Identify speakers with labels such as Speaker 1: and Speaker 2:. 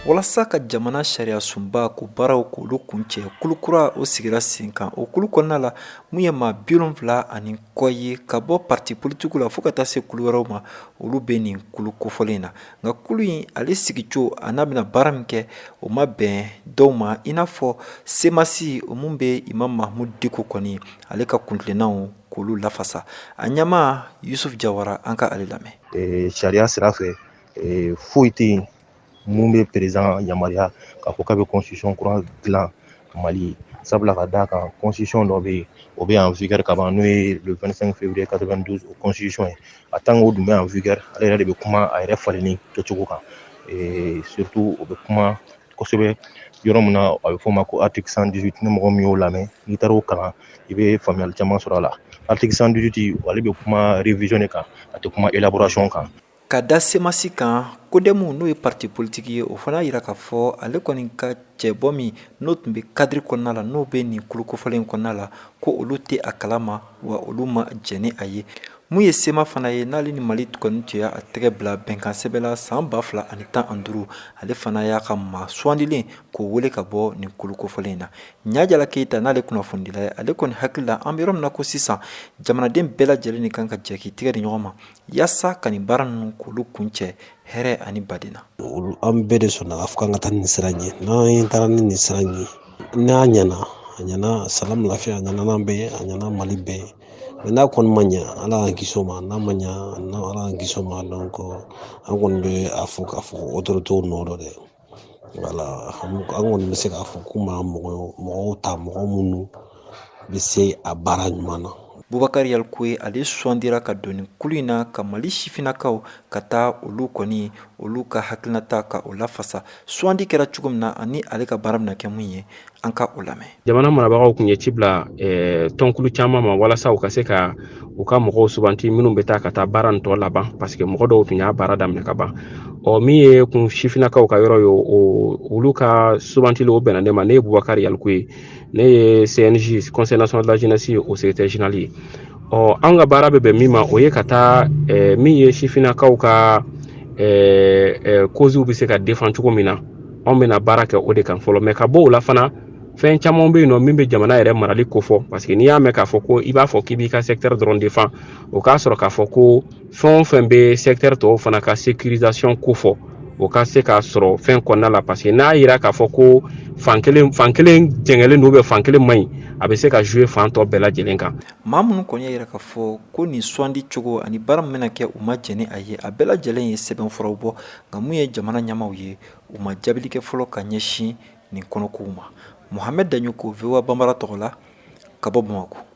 Speaker 1: Walasa ka jamana sariya sunba ko baaraw k'olu kuncɛ, kulu kura o sigira sen kan. O kulu kɔnɔna la, mun ye maa 70 ani kɔ ye ka bɔ parti politigiw la fo ka taa se kulu wɛrɛw ma, olu bɛ nin kulu kofɔlen na. Nka kulu in ale sigicogo a n'a bɛna baara min kɛ, o ma bɛn dɔw ma, i n'a fɔ CMAS, o min bɛ Imam Mahmoud Dicko kɔni ale ka kuntilennaw k'olu lafasa. A ɲɛmaa Yusuf Jawara, an ka ale lamɛn.
Speaker 2: Sariya sira fɛ, foyi tɛ yen mun bɛ président yamaruya k'a fɔ k'a bɛ constitution kura dilan Mali ye. Sabula ka d'a kan, constitution dɔ bɛ yen, o bɛ en vigueur ka ban, n'o ye le 25 février 92 o constitution ye. A tant que o dun bɛ en vigueur, ale yɛrɛ de bɛ kuma a yɛrɛ falenni kɛcogo kan. Surtout o bɛ kuma kosɛbɛ yɔrɔ min na, a bɛ fɔ o ma ko article 118. Ni mɔgɔ min y'o lamɛn, n'i taara o kalan, i bɛ faamuyali caman sɔrɔ a la. Article 118, ale bɛ kuma révision de kan, a tɛ kuma élaboration kan.
Speaker 1: Ka da CMAS kan, CODEM, n'o ye parti politique ye, o fana yira k'a fɔ ale kɔni ka cɛbɔ min n'o tun bɛ cadre kɔnɔna la, n'o bɛ nin kulu kofɔlen kɔnɔna la, ko olu tɛ a kalama, wa olu ma jɛn ni a ye. Mun ye CMA fana ye, n'ale ni Mali kɔni tun y'a tɛgɛ bila bɛnkan sɛbɛn la san 2015, ale fana y'a ka maa sugandilen k'o wele ka bɔ nin kulu kofɔlen in na. Ɲajala Keyita, n'ale kunnafonidila ye, ale kɔni hakili la, an bɛ yɔrɔ min na ko sisan, jamanaden bɛɛ lajɛlen de kan ka jɛ k'i tɛgɛ di ɲɔgɔn ma yaasa ka nin baara ninnu k'olu kuncɛ hɛrɛ ani baden na.
Speaker 3: An bɛɛ de sɔnna k'a fɔ k'an ka taa nin sira in ye. N'an taara ni nin sira in ye, n'a ɲɛna, a ɲɛna, salam lafiya, a ɲɛna n'an bɛɛ ye, a ɲɛna Mali bɛɛ ye. Mais n'a kɔni ma ɲɛ, Ala k'an kisi o ma. N'a ma ɲɛ, Ala k'an kisi o ma. Donc an kɔni bɛ a fɔ k'a fɔ autorités nɔ dɔ dɛ. Wala an kɔni bɛ se k'a fɔ k'u ma mɔgɔw ta, mɔgɔ minnu bɛ se a baara ɲuman na.
Speaker 1: Bubakari Yalikuye, ale sugandira ka don nin kulu in na ka Mali sifinnakaw ka taa olu kɔni olu ka hakilinata ka o lafasa. Sugandi kɛra cogo min na ani ale ka baara bɛna kɛ mun ye, an ka o lamɛn.
Speaker 4: Jamana marabagaw tun ye ci bila tɔnkulu caman ma walasa u ka se ka u ka mɔgɔw suganti minnu bɛ taa ka taa baara nin tɔ laban, parce que mɔgɔ dɔw tun y'a baara daminɛ ka ban. Ɔ min ye kun sifinnakaw ka yɔrɔ ye, olu ka sugantili, o bɛnna ne ma. Ne ye Bubakari Yalikuye, ne ye CNJ, Conseil national de la jeunesse, o secrétaire général ye. Ɔ an ka baara bɛ bɛn min ma, o ye ka taa min ye sifinnakaw ka causes bɛ se ka défend cogo min na, anw bɛna baara kɛ o de kan fɔlɔ. Mais ka bɔ o la fana, fɛn caman bɛ yen nɔ min bɛ jamana yɛrɛ marali kofɔ, parce que n'i y'a mɛn k'a fɔ ko i b'a fɔ k'i b'i ka secteur dɔrɔn défend, o k'a sɔrɔ k'a fɔ ko fɛn o fɛn bɛ secteur tɔw fana ka sécurisation kofɔ, o ka se k'a sɔrɔ fɛn kɔnɔna la, parce que n'a yira k'a fɔ ko fankelen fankelen jɛngɛlen don, bɛ fankelen man ɲi, a bɛ se ka jouer fan tɔ bɛɛ lajɛlen kan.
Speaker 1: Maa minnu kɔni y'a yira k'a fɔ ko nin sugandi cogo ani baara min bɛna kɛ, u ma jɛn ni a ye, a bɛɛ lajɛlen ye sɛbɛnfuraw bɔ. Nka mun ye jamana ɲɛmaaw ye, u ma jaabili kɛ fɔlɔ ka ɲɛsin nin kɔnɔkow ma. Mohamed Daɲoko, VOA Banbara tɔgɔ la, ka bɔ Bamakɔ.